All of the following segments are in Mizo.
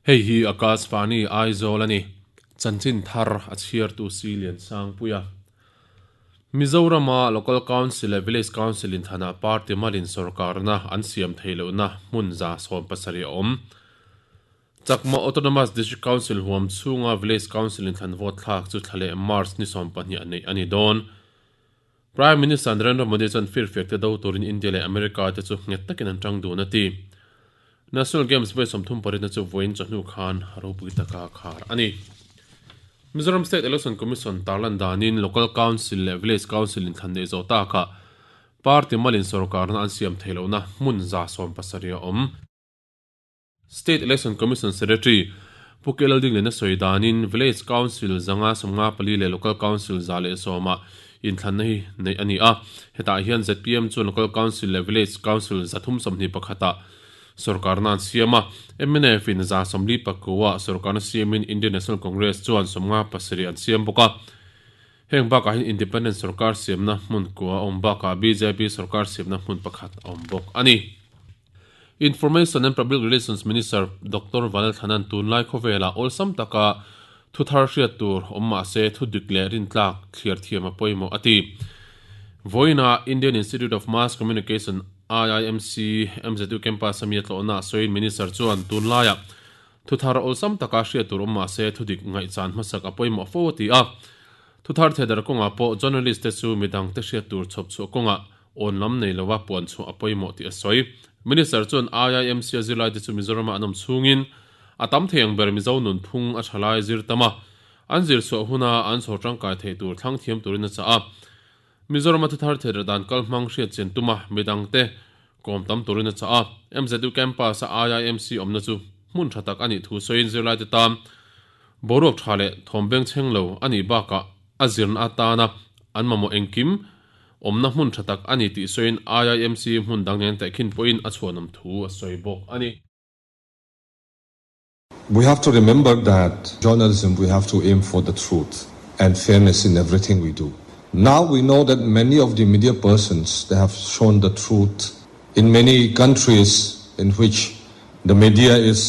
Hei hi Akashvani Aizawl a ni. Chanchin thar a chhiartu si Liansangpuia. Mizorama Local Council leh Village Council inthlanah party malin sorkarna an siam theih lohna hmun 170 a awm. Chakma Autonomous District Council huam chhunga Village Council inthlan vote thlak chu thla leh March ni 20 a neih a ni dawn. Prime Minister Narendra Modi chuan firfiak te do turin India leh America te chu nghet takin an tang dun a ti. National Games vawi 38 na chu vawiin chawhnu khan ropui taka khar a ni. Mizoram State Election Commission tarlan danin Local Council leh Village Council inthlan neih zawh takah party malin sorkarna an siam theih lohna hmun 170 a awm. State Election Commission Secretary Pu K Laldingliana sawi danin Village Council 554 leh Local Council 110 ah inthlanna hi neih a ni a. Hetah hian zpm chuan Local Council leh Village Council 321 ah sorkarna an siam a. Mnf in 49 ah sorkarna siamin Indian National Congress chuan 57 an siam bawk a. Heng bakah hian Independent sorkar siamna hmun kua a awm bakah bjp sorkar siamna hmun pakhat a awm bawk a ni. Information and Public Relations Minister Doctor Vanlalthanan tunlai khawvelah awlsam taka thu thar hriat tur awm mah se thu dik leh rintlak thliar thiam a pawimawh a ti. Vawiinah Indian Institute of Mass Communication, IIMC, MZU campus a mi a tlawhna a sawiin Minister chuan tunlaiah thu thar awlsam taka hriat tur awm mah se thu dik ngaihchan hmasak a pawimawh fo a ti a. Thu thar thedar kawngah pawh journalist te chu midang te hriat tur chhawp chhuah kawngah awn lam nei lova puan chhuah a pawimawh tih a sawi. Minister chuan IIMC a zirlaite chu Mizorama an awm chhungin a tam thei ang ber Mizo nunphung a tha lai zir tam a, an zir chhuah huna an chhawr tangkai theih tur thlang thiam turin a chah a. Mizorama thuthar theihra dan kal hmang hriat chian tum a, midangte kawm tam turin a chah a. MZU campus a IIMC awmna chu hmun tha tak a nih thu sawiin zirlaite tan boruak tha leh thawm bengchheng lo a nih bakah a zirna atana an mamawh engkim awmna hmun tha tak a ni tih sawiin IIMC hmun dang nen tehkhin pawhin a chhuanawm thu a sawi bawk a ni. We have to remember that journalism we have to aim for the truth and fairness in everything we do. Now we know that many of the media persons they have shown the truth in many countries in which the media is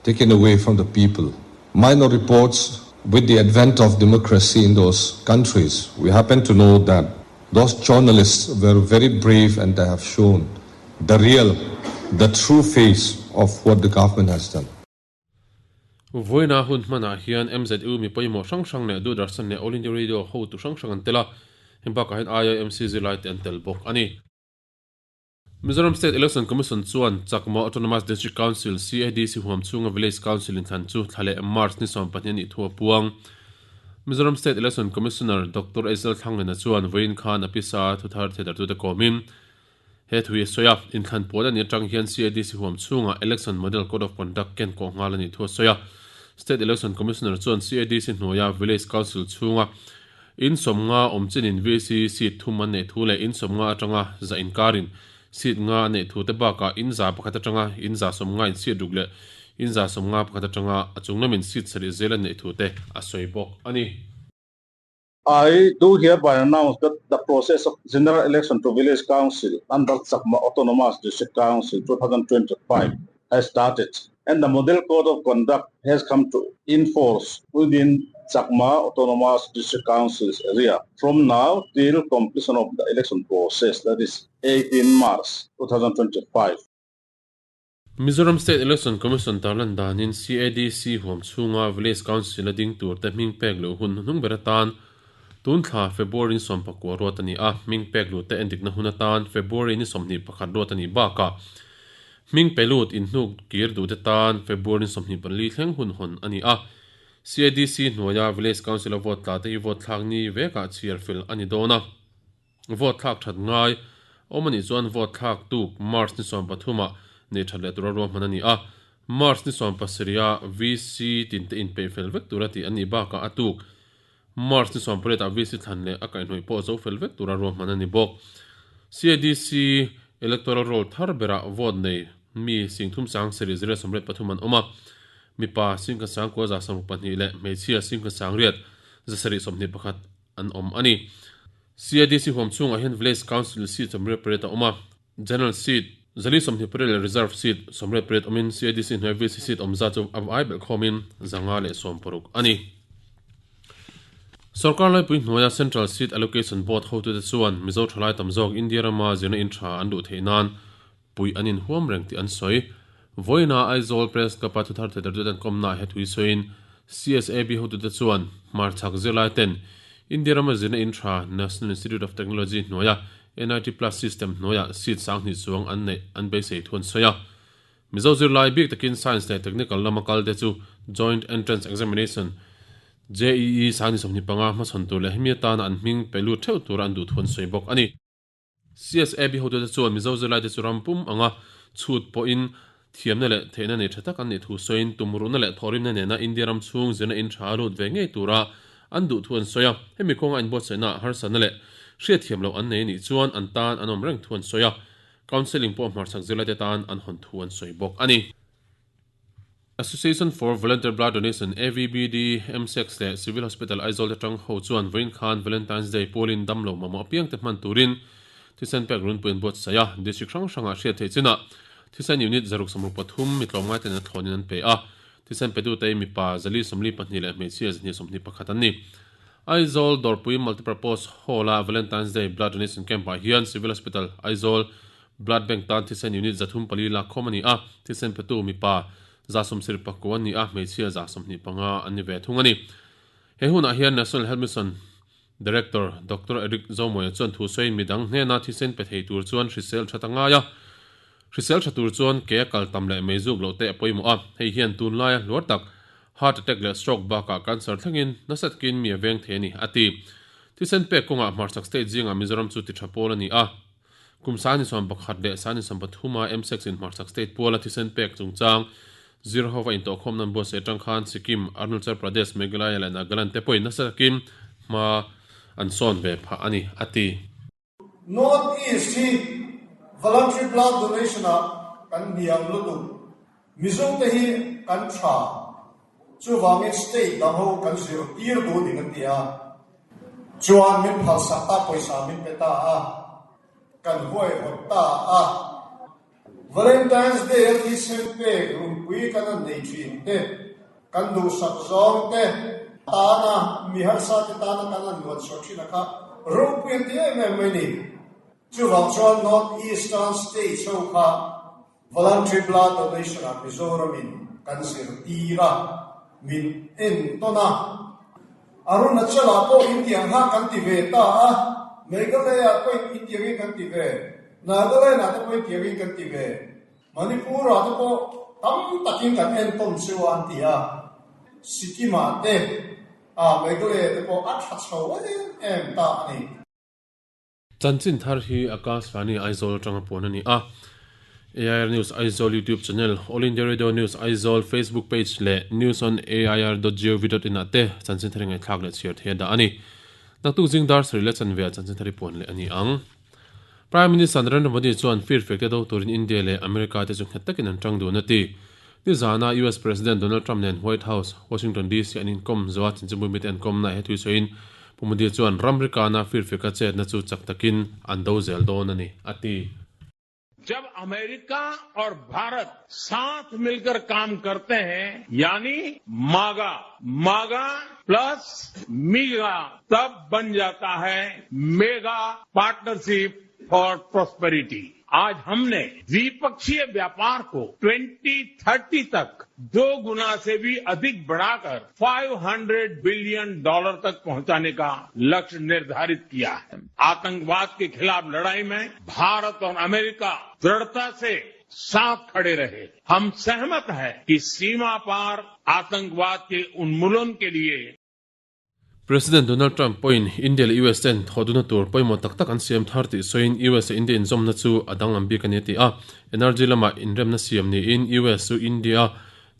taken away from the people. Minor reports with the advent of democracy in those countries, we happen to know that those journalists were very brave and they have shown the real, the true face of what the government has done. Vawiina hun hmanah hian MZU mi pawimawh hrang hrang leh Doordarshan leh All India Radio hotu hrang hrang an tel a, heng bakah hian IIMC zirlaite an tel bawk a ni. Mizoram State Election Commission chuan Chakma Autonomous District Council, CADC, huam chhunga Village Council inthlan chu thla leh March ni 12 a nih thu a puang. Mizoram State Election Commissioner Doctor Ezra Thlanglena chuan vawiin khan a pisa thuthar thedartute kawmin he thu hi a sawi a. Inthlan pawl a nih atang hian CADC huam chhungah Election Model Code of Conduct ken kawh nghal a nih thu a sawi a. State Election Commissioner chuan CADC hnuaia Village Council chhunga In 50 awm chinin VC seat thum an neih thu leh in 50 atanga za inkarin seat nga an neih thu te bakah in 101 atanga in 150 in seat ruk leh in 151 atanga a chung lamin seat sarih zel an neih thu te a sawi bawk a ni. I do hereby announce that the process of general election to village council under Chakma Autonomous District Council 2025 has started and the model code of conduct has come to in force within Chakma Autonomous District Council's area from now till completion of the election process, that is 18 March 2025. Mizoram State Election Commission tarlan danin CADC huam chhunga Village Council a ding tur te hming pek loh hun hnuhnung ber atan tun thla February ni 19 ruat a ni a, hming pek luh te endikna hun atan February ni 21 ruat a nih bakah Hming pe lut inhnuk kir duhte tan February 24 thleng hun hawn a ni a. CADC hnuaia Village Council a vote tla te hi vote thlak ni vekah chhiar fel a ni dawn a. Vote thlak that ngai awm a nih chuan vote thlak tuk March ni 13 ah nei that leh tura ruahman a ni a. March ni 17 ah VC tin te inpeih fel vek tura tih an nih bakah a tuk March ni 18 ah VC thlan leh a kaihhnawih pawh zo fel vek tura ruahman a ni bawk. CADC Electoral Roll thar berah vote nei mi singthum sang sarih zira sawmriat pathum an awm a, mipa singkha sangkua 62 leh hmeichhia singkha sangriat 721 an awm a ni. CADC huam chhungah hian Village Council seat 88 a awm a, General seat 420 leh reserve seat 88 awmin CADC hnuaia VC seat awm zat chu a vai belh khawmin 560 a ni. Sorkar laipui hnuaia Central Seat Allocation Board hotute chuan Mizo thalai tam zawk India rama zirna in tha an duh theih nan puih an inhuam reng tih an sawi. Vawiina Aizawl Press Club-a thuthar theihdarhtute an kawmnaah he thui sawiin CSAB hotute chuan hmarchhak zirlai ten India rama zirna in tha National Institute of Technology hnuaia NIT Plus system hnuaia seat sanghnih chuang an neih an beisei thu an sawi a. Mizo zirlai bik takin Science leh Technical lama kal te chu Joint Entrance Examination, JEE, 2025 hmachhawn tur leh hemi atana an hming pe lut theuh tura an duh thu an sawi bawk a ni. CSAB hotute chuan Mizo zirlaite chu ram pum anga chhut pawhin thiamna leh theihna nei tha tak an nih thu sawiin tumruhna leh thawhrimna nena India ram chhung zirna in tha a lut ve ngei tura an duh thu an sawi a. Hemi kawnga inbuatsaihna harsatna leh hriatthiam loh an nei anih chuan an tan an awm reng thu an sawi a. Counselling pawh hmarchhak zirlaite tan an hawn thu an sawi bawk a ni. Association for Volunteer Blood Donation, AVBD, MSEX leh Civil Hospital Aizawl te tang ho chuan vawiin khan Valentine's Day pawlin damlo mamawh apiang te hman turin thisen pek runpui an buatsaih a, district hrang hrangah hriat theih chinah thisen unit 623 mi tlawmngai ten a thlawnin an pe a, thisen petute hi mipa 442 leh hmeichhia 121 an ni. Aizawl Dawrpui Multipurpose Hall-a Valentine's Day Blood Donation Camp-ah hian Civil Hospital, Aizawl Blood Bank tan thisen unit 304 lak khawm a ni a, thisen petu mipa 79 an ni a, hmeichhia 25 an ni ve thung a ni. He hunah hian National Health Mission Director Doctor Eric Zomoya chuan thu sawiin midang hnena thisen pe thei tur chuan hrisel that a ngai a, hrisel tha tur chuan ke a kal tam leh mei zuk loh te a pawimawh a, hei hian tunlaia hluar tak Heart attack leh stroke bakah cancer thlengin nasa takin mi a veng thei a ni, a ti. Thisen pek kawngah hmarchhak state zingah Mizoram chu ti tha pawl a ni a. Kum 2011 leh 2023 a MSEX in hmarchhak state puala thisen pek chungchang zir hova intawhkhawmna an buatsaih atang khan Sikkim, Arunachal Pradesh, Meghalaya leh Nagaland te pawhin nasa takin hma an sawn ve phah a ni, a ti. North East hi voluntary blood donation ah kan hniam lutuk. Mizo te hi kan tha, chuvangin state dang ho kan zir tir duh ni kan ti a. Chuan min phalsak ta, pawisa min pe ta a, kan huaihawt ta a. Valentine's Day a thisen pek runpui kan han nei thin te, kan duhsak zawng te tana mi harsa te tana kan han luan chhuah thin a kha ropui an ti em em mai ni. Chuvang chuan North Eastern States ho kha Voluntary Blood Donation ah Mizoram in kan zirtir a, min entawn a. Arunachal ah pawh intiang kha kan ti ve ta a, Meghalaya ah pawh intiangin kan ti ve, Nagaland ah te pawh intiangin kan ti ve, Manipur ah te pawh tam takin kan entawn chu an ti a, Sikkim ah te, Meghalaya te pawh a tha chho em em ta a ni. Chanchin thar hi Akashvani Aizawl atanga puan a ni a. AIR News Aizawl YouTube channel, All India Radio News Aizawl Facebook page leh news on air dot gov dot in ah te chanchin thar i ngaihthlak leh chhiar thei a dah a ni. Naktuk zing dar sarih leh chanve ah chanchin thar i puan leh a ni ang. Prime Minister Narendra Modi chuan fir fek te do turin India leh America te chu nghet takin an tang dun a ti. Nizana US President Donald Trump nen White House, Washington DC an inkawm zo a, chanchinbu mite an kawmna he thuisawiin Pu Modi chuan ramrikana firfeka chetna chu chak takin an do zel dawn a ni, a ti. जब अमेरिका और भारत साथ मिलकर काम करते हैं यानी मागा मागा प्लस मीगा तब बन जाता है mega partnership for prosperity आज हमने द्विपक्षीय व्यापार को 2030 तक दो गुना से भी अधिक बढ़ाकर 500 बिलियन डॉलर तक पहुंचाने का लक्ष्य निर्धारित किया है आतंकवाद के खिलाफ लड़ाई में भारत और अमेरिका दृढ़ता से साथ खड़े रहे हम सहमत हैं कि सीमा पार आतंकवाद के उन्मूलन के लिए President Donald Trump pawhin India leh US ten thawhduna tur pawimawh tak tak an siam thar tih sawiin US leh India inzawmna chu a danglam bik a ni a ti a. Energy lamah inremna siam niin US chu India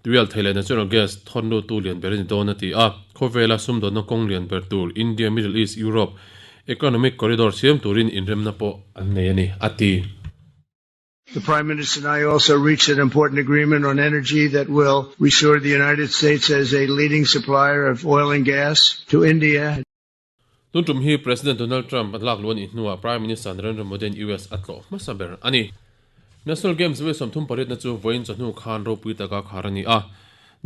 tuial thei leh natural gas thawn lutu lian ber a ni dawn a ti a. Khawvela sumdawnna kawng lian ber tur India Middle East Europe Economic Corridor siam turin inremna pawh an nei a ni a ti. The Prime Minister and I also reached an important agreement on energy that will restore the United States as a leading supplier of oil and gas to India. Tun tum hi President Donald Trump a lak luh a nih hnuah Prime Minister Narendra Modi-a'n US a tlawh hmasa ber a ni. National Games vawi 38 na chu vawiin chawhnu khan ropui taka khar a ni a.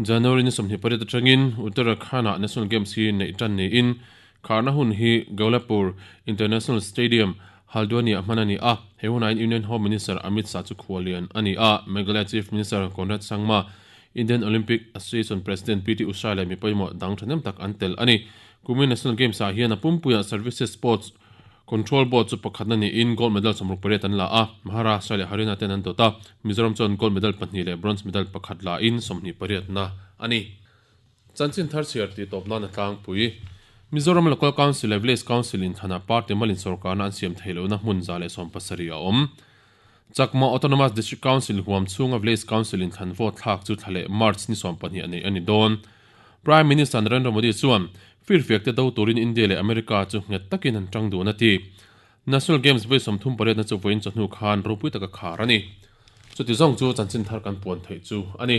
January ni 28 atangin Uttarakhand-ah National Games hi neih tan niin kharna hun hi Goalapur International Stadium, Haldwani-ah hman a ni a. He hunahin Union Home Minister Amit Shah chu khuallian a ni a. Meghalaya Chief Minister Conrad Sangma, Indian Olympic Association President PT Usha leh mi pawimawh dang thahnem tak an tel a ni. Kumin National Games-ah hian a pumpuiah Services Sports Control Board chu pakhatna niin gold medal 68 an la a, Maharashtra leh Haryana ten an dawt a, Mizoram chuan gold medal pahnih leh bronze medal pakhat la in 28na a ni. Chanchin thar chhiar tih tawp nan a tlangpui. Mizoram Local Council leh Village Council inthlanah party malin sorkarna an siam theih lohna hmun 170 a awm. Chakma Autonomous District Council huam chhunga Village Council inthlan vote thlak chu thla leh March ni 12 a neih a ni dawn. Prime Minister Narendra Modi chuan firfiak te do turin India leh America chu nghet takin an tang dun a ti. National Games vawi 38 na chu vawiin chawhnu khan ropui taka khar a ni. Chuti zawng chu chanchin thar kan puan theih chu a ni.